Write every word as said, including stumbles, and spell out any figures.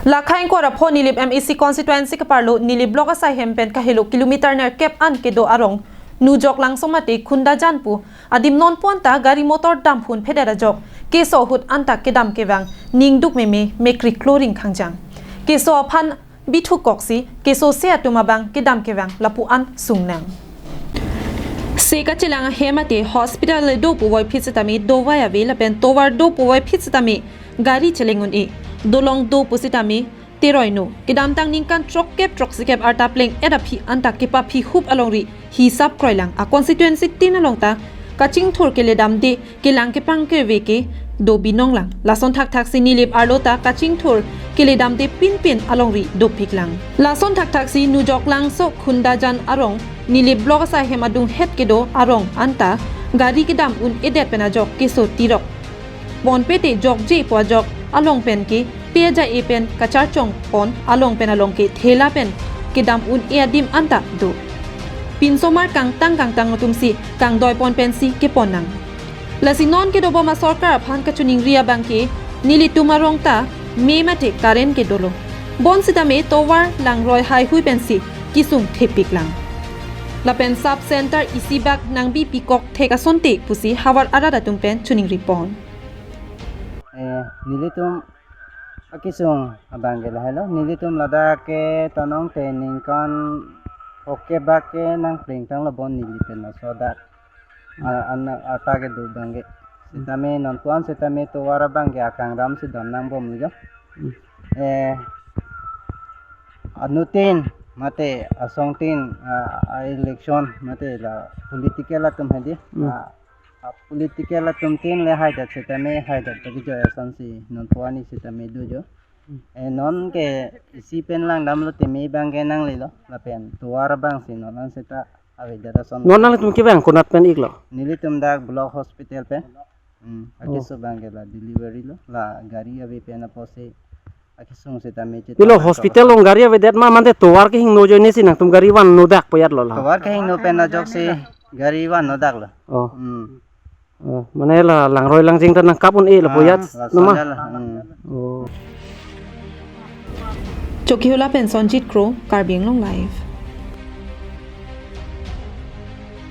Lakha ingkoi ra pho Nilip M A C constituency keparlo Nilip block asai hem pen kahelo kilometer nerkep an kedo arong Nujok Langso mate Khundajan pu adim non pon ta gari motor damphun phedet ajok keso ahut anta kedam kevang ningduk meme mekri kloring khangjang. Keso aphan bithuk koksi keso se atum abang kedam kevang lapu an sungnang. Se kachelang ahem mate hospital le do puvoiphit setame dovai ave lapen tovar do puvoiphit setame gari cheleng un-e, dolong do pu setame teroi no. Kedamtang ningkan throkkep throksikep arta pleng-et aphi anta kepaphi hup alongri hisap kroilang. A constituency tin along ta kachingthur keledamde kelang kepangkeve kedo binonglang. Lason thakthaksi Nilip arlo ta kachingthur keledamde pinpin alongri dopiklang. Lason thakthaksi Nujok Langso Khundajan arong Nilip block asai hem adunghet kedo arong anta gari kedam un-edet pen ajok keso tirok ponpe te jokje pu ajok along pen ke pe aja-e pen kacharchong pon along pen along ke thela pen kedam un-e adim anta do. Pinsomar kangtang kangtang atumsi kangdoi pon pensi keponnang. Lasi non kedobom asorkar aphan kachiningri abang ke nelitum arong ta me mate current ke dolo. Bonsitame tovar langroi haihui pensi kisung thepiklang. Lapen sub center isi bak nangbi pikok thek asonte pusi havar arat atum pen chiningri pon. Eh, nelitum akisung abang ke lahelo. Nelitum ladak ke tonong te ningkan oke bak ke nangplengtanglo bon neli pen laso dak. A-, an arta kedo abang ke. Setame non puan setame tovar abang ke akangram si donnangbomlo jo. Hmm. Eh, anuttin mate asongtin, ah, a election mate la political atum hedi. Hmm. Ah, a political atum tin le haidet setame haidet to kejoi asonsi non puani setame do jo. Hmm. Eh, non ke isi pen langdamlo teme abang ke nanglelo lapen tovar abang si non an seta avedet ason. Non nanglitum kevang konat pen iklo? Nelitum dak block hospital pen. Hmm, ah, oh, keso abang ke la delivery lo, la gari ave pen apotsi akisung setame chit. Ilo hospital along gari avedet ma mante tovar kehingno ajoine si nangtum gari vanno dak poyatlo la? Tovar kehingno pen ajoksi gari vanno daklo. Oh. Hmm. Oh, mane la langroi langjeng ta nangkap un-e lapu, ah, ya, lason numa? Ya la, hmm. Oh. Chokihola pen Sonjit Kro, Karbi Anglong Live.